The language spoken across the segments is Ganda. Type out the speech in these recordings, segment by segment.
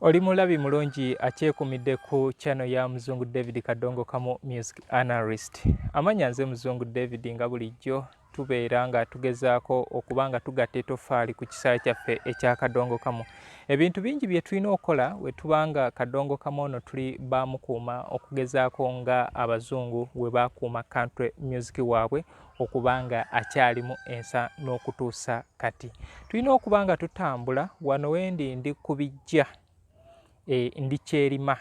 Oli mulabi mulungi akyekumidde ku channel ya Muzungu David Kadongo Kamu Music Analyst. Amanya nze Muzungu David, nga bulijjo tubeera nga tugezaako okuba nga tugatta etoffaali ku kisaawe kyaffe ekya Kadongo Kamu. Ebintu bingi bye tulina okukola we tuba nga Kadongo Kamu ono tuli baamukuuma okugezaako nga abazungu we bakuuma country music waabwe okuba nga akyalimu ensa n'okutuusa kati. Tulina okuba nga tutambula wano wendi ndi ku bijja ndi Kyerima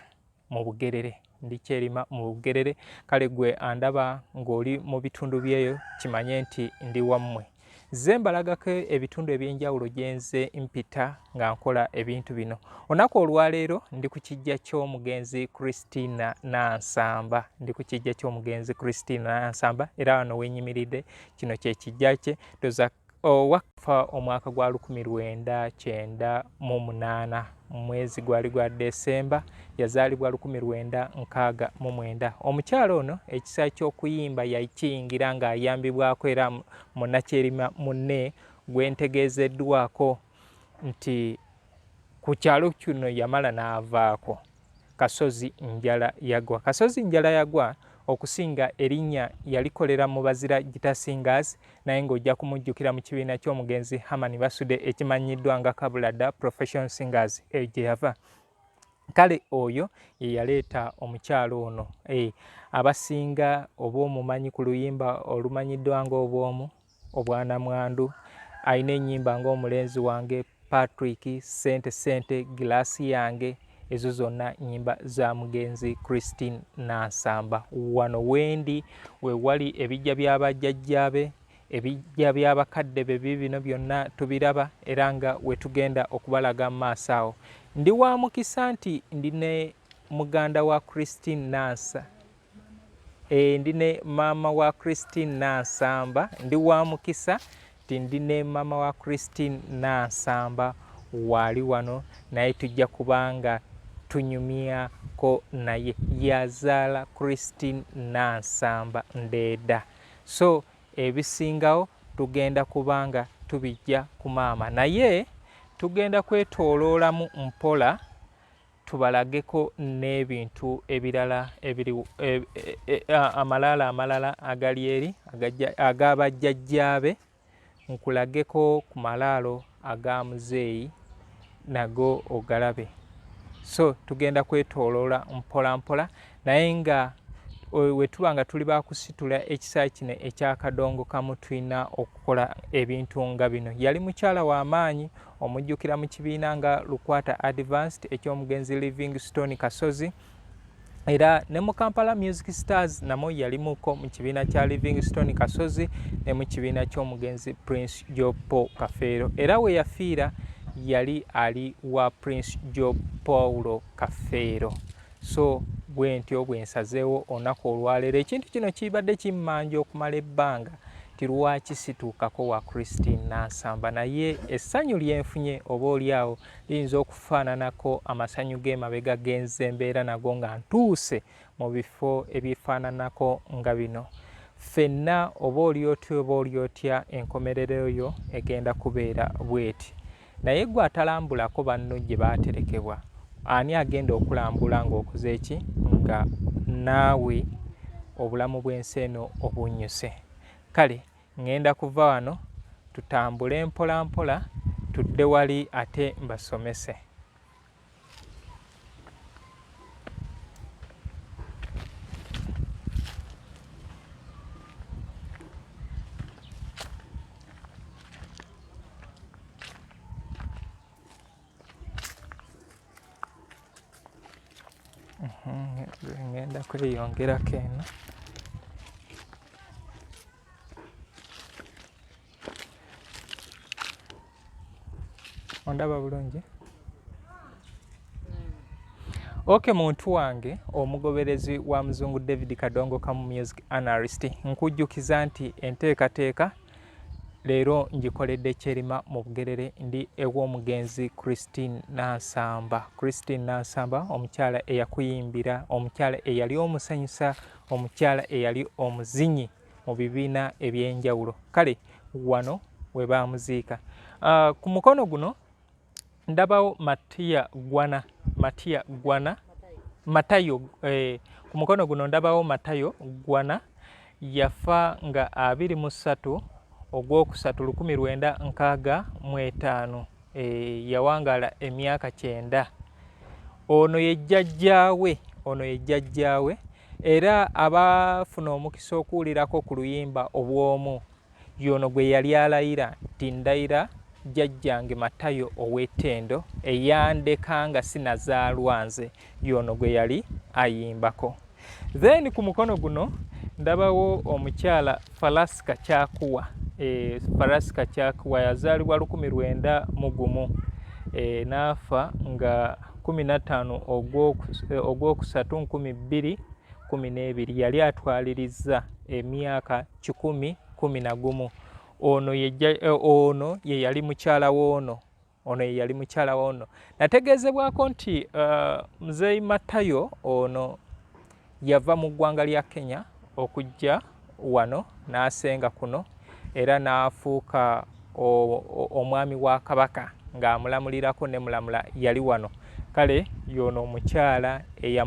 mu Bugerere, ndi Kyerima mu Bugerere. Kale gwe andaba ng'oli mu bitundu byeyo kimanye nti ndi wammwe. Nze mbalagako ebitundu eby'enjawulo gye nze mpita nga nkola ebintu bino. Olunaku olwaleero ndi ku kijja ky'omugenzi Christina Nansamba, ndi ku kijja ky'omugenzi Christina Nansamba era wano wenyimiridde kino kye kijja kye ndoza owafa omwaka gwa 1998 mwezi gwali gwa Desemba, yazaalibwa 1969. Omukyala ono ekisa ky'okuyimba yakiyingira ng'ayambibwako era munnakyerima munne gwe ntegeezeddwako nti ku kyalo kino yamala n'avaako. Kasozi Njala Yagwa. Kasozi Njala Yagwa okusinga erinnya yalikolera mu Bazira Guitar Singers, naye ng'ojja kumujjukira mu kibiina ky'omugenzi Herman Basude ekimannyiddwa nga Kabulada Professional Singers, eyo gye yava. Kale oyo ye yaleeta omukyalo ono. Abasinga oba omumanyi ku luyimba olumanyiddwa ng'obwomu obwanamwandu, alina ennyimba ng'omulenzi wange Patrick, sente sente, gilaasi yange, ezo zonna nnyimba za mugenzi Christine Nansamba. Wano wendi we wali ebijja bya bajjajjaabe, ebijja by'abakadde be bibino byonna tubiraba era nga we tugenda okubalaga mu maaso awo. Ndi wa mukisa nti ndi ne muganda wa Christine Nansa. Ndi ne maama wa Christine Nansamba, ndi wa mukisa nti ndi ne maama wa Christine Nansamba waali wano, naye tujja kubanga tunyumyako naye. Yazaala Christine Nansamba Ndeeda. So ebisingawo tugenda kubanga tubijja ku maama, naye tugenda kwetooloolamu mpola tubalageko n'ebintu ebirala ebiri amalaalo amalala agali eri ag'abajjajjaabe, nkulageko ku malaalo aga muzeeyi nago ogalabe. So tugenda kwetooloola mpola mpola, naye nga we tuba nga tuli bakusitula ekisa kino ekya Kadongo Kamu tulina okukola ebintu nga bino. Yali mukyala wa maanyi, omujjukira mu kibiina nga Lukwata Advanced eky'omugenzi Livingstone Kasozi, era ne mu Kampala Music Stars namo yalimuko mu kibiina kya Livingstone Kasozi ne mu kibiina ky'omugenzi Prince Joe Paul Kafeero, era we yafiira yali ali wa Prince Joe Paulo Kafeero. So bwentyo bwe nsazeewo olunaku olwaleero. Ekintu kino kibadde kimmanja okumala ebbanga nti lwaki situukako wa Christine Nansamba, naye essanyu lyenfunye oba oli awo liyinza okufaananako amasanyu g'emabega genze mbeera nago nga ntuuse mu bifo ebifaananako nga bino. Ffenna oba oli otya oba oli otya, enkomerero yo egenda kubeera bweti. Naye gwe atalambulako banno gye baaterekebwa, ani agenda okulambula ng'okoze ki, nga naawe obulamu bw'ensi eno obunnyuse? Kale ŋŋenda kuva wano tutambule mpola mpola tudde wali ate mbasomese. Ngenda kweyongerako eno. Ondaba bulungi? Ok, muntu wange omugoberezi wa Muzungu David Kadongo Kamu Music Analyst, nkujjukiza nti enteekateeka leero ngikoledde Kyerima mu Bugerere, ndi ew'omugenzi Christine Nansamba. Christine Nansamba omukyala eyakuyimbira, omukyala eyali omusanyusa, omukyala eyali omuzinyi mu bibiina eby'enjawulo. Kale wano we baamuziika. Ku mukono guno ndabawo Matiya Gwana. Matiya Ggwana Matayo eh, ku mukono guno ndabawo Matayo Ggwana yafa nga 23 Ogwokusatu 1965 eh, yawangaala emyaka 90. Ono ye jjajjaawe, ono ye jjajjaawe era abaafuna omukisa okuwulirako ku luyimba Obwomu Y'ono gwe yali alayira nti ndayira jjajjange Matayo ow'ettendo eyandeka nga sinazaalwa nze y'ono gwe yali ayimbako. Then ku mukono guno ndabawo omukyala Falasika Kyakuwa. E, Falasika Kyakuwa yazaalibwa 1901 e, n'afa nga 15 Ogwokusatu 2012 yali atwalirizza emyaka 111. Ono ye, eh, ono ye yali mukyala w'ono, ono ye yali mukyala w'ono. Nategeezebwako nti Muzeeyi Matayo ono yava mu ggwanga lya Kenya okujja wano n'asenga kuno era n'afuuka omwami wa Kabaka ng'amulamulirako ne Mulamula yali wano. Kale y'ono omukyala e,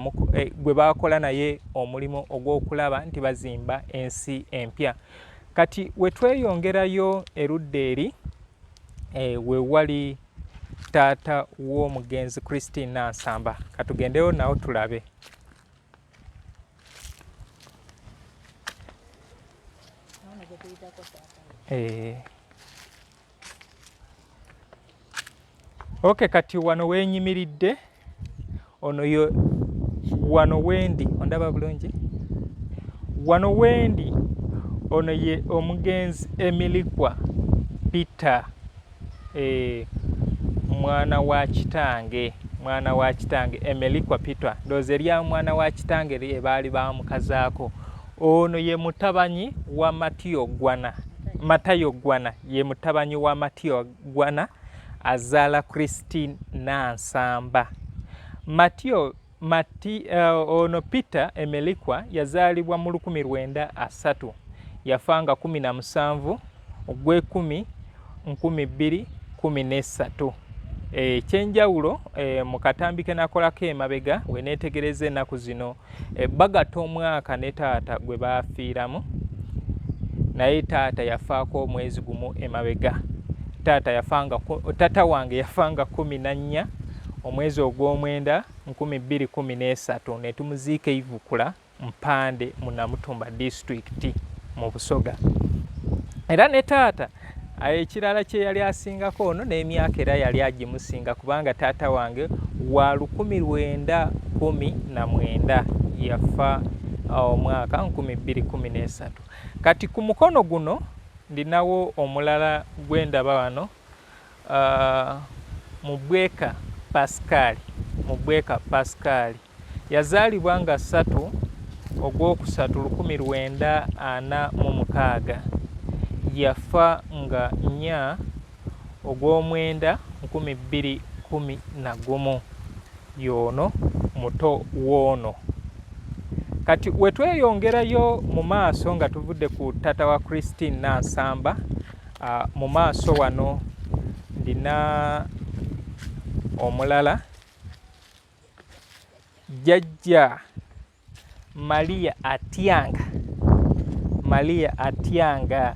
gwe baakola naye omulimu ogw'okulaba nti bazimba ensi empya. Kati we tweyongerayo erudda eri e, we wali taata w'omugenzi Christine Nansamba. Katugendeyo nawo tulabe. Eh. Okay, kati wano wenyimiridde ono yo wano wendi ondaba bulungi wano wendi ono ye omugenzi Emilikwa Peter eh, mwana wa kitange mwana wa kitange Emelikwa Peter ndowooza erya mwana wa kitange lye baali bamukazaako ono ye mutabanyi wa Matiyo Gwana Matayo Gwana ye mutabanyi wa Matiyo Gwana azaala Christine Nansamba Matiyo Mati, ono Peter Emelikwa yazaalibwa mu 1930 yafa nga 17 Ogwekumi 2013. Ekyenjawulo eh, mu katambi ke nakolako emabega we neetegereza ennaku zino eh, bagatta omwaka ne taata gwe baafiiramu naye taata yafaako omwezi gumu emabega taata yafanga tata wange yafanga 14 omwezi ogw'omwenda 2013 ne tumuziika eivukula Mpande mu Namutumba disitulikiti mu Busoga. Era ne taata ekirala kye yali asingako ono n'emyaka era yali agimusinga kubanga taata wange wa 1919 yafa omwaka 2013. Kati ku mukono guno ndinawo omulala gwe ndaba wano Mubweka Pascal, Mubweka Pascal yazaalibwa nga ssatu Ogwokusatu 1946, yafa nga nnya Ogwomwenda 2011. Y'ono muto w'ono. Kati we tweyongerayo mu maaso nga tuvudde ku taata wa Christine Nansamba, mu maaso wano ndina omulala Jjajja Maria Atyanga. Maria Atyanga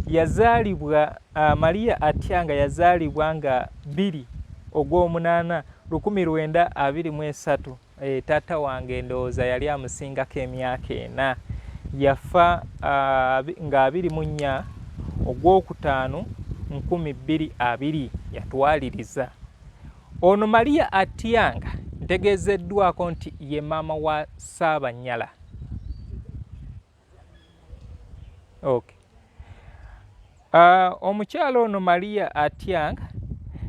yazaalibwa Maria Atyanga yazaalibwa nga bbiri Ogwomunaana 1923. Eh, taata wange ndowooza yali amusingako emyaka ena. Yafa nga 24 Ogwokutaano 2020 yatwaliriza. Ono Maria Atyanga ntegeezeddwako nti ye maama wa Ssaabanyala. Okay. Omukyala ono Maria Atyang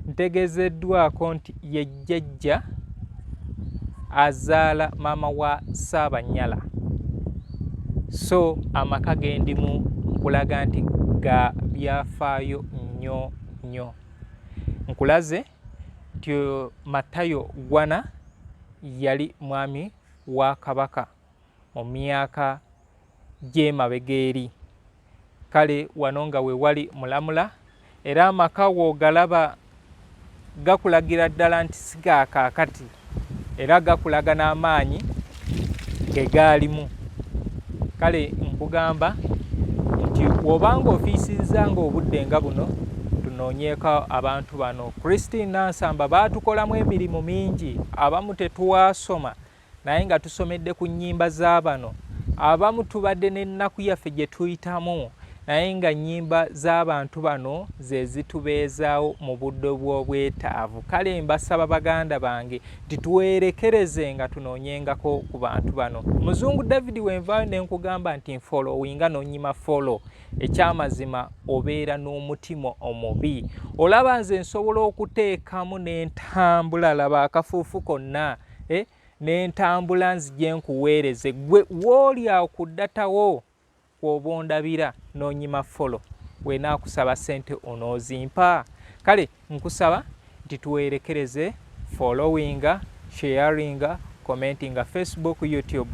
ntegeezeddwako nti ye jjajja azaala maama wa Ssaabanyala. So amaka ge ndimu nkulaga nti ga byafaayo nnyo nnyo. Nkulaze nti Matayo Ggwana yali mwami wa Kabaka mu myaka gy'emabega eri. Kale wano nga we wali Mulamula era amaka w'ogalaba gakulagira ddala nti si ga kaakati. Era gakulaga n'amaanyi ge gaalimu. Kale nkugamba nti w'obanga ofiisizza ng'obudde nga buno, tunoonyeeko abantu bano. Christine Nansamba baatukolamu emirimu mingi, abamu tetwasoma naye nga tusomedde ku nnyimba za bano. Abamu tubadde n'ennaku yaffe gye tuyitamu naye nga nnyimba z'abantu bano ze zitubeezaawo mu budde bw'obwetaavu. Kale mbasaba baganda bange nti twerekereze nga tunoonyengako ku bantu bano. Muzungu David, wenvaayo ne nkugamba nti nfollowinga n'onyima follow, ekyamazima obeera n'omutima omubi. Olaba nze nsobola okuteekamu n'entambula, laba akafuufu konna, n'entambula nzije nkuweereze gwe wooli awo ku ddatawo kw'oba ondabira n'onyima follow, wenaakusaba ssente onoozimpa. Kale nkusaba nti tuwerekereze, followinga, sharinga, commentinga, Facebook, YouTube.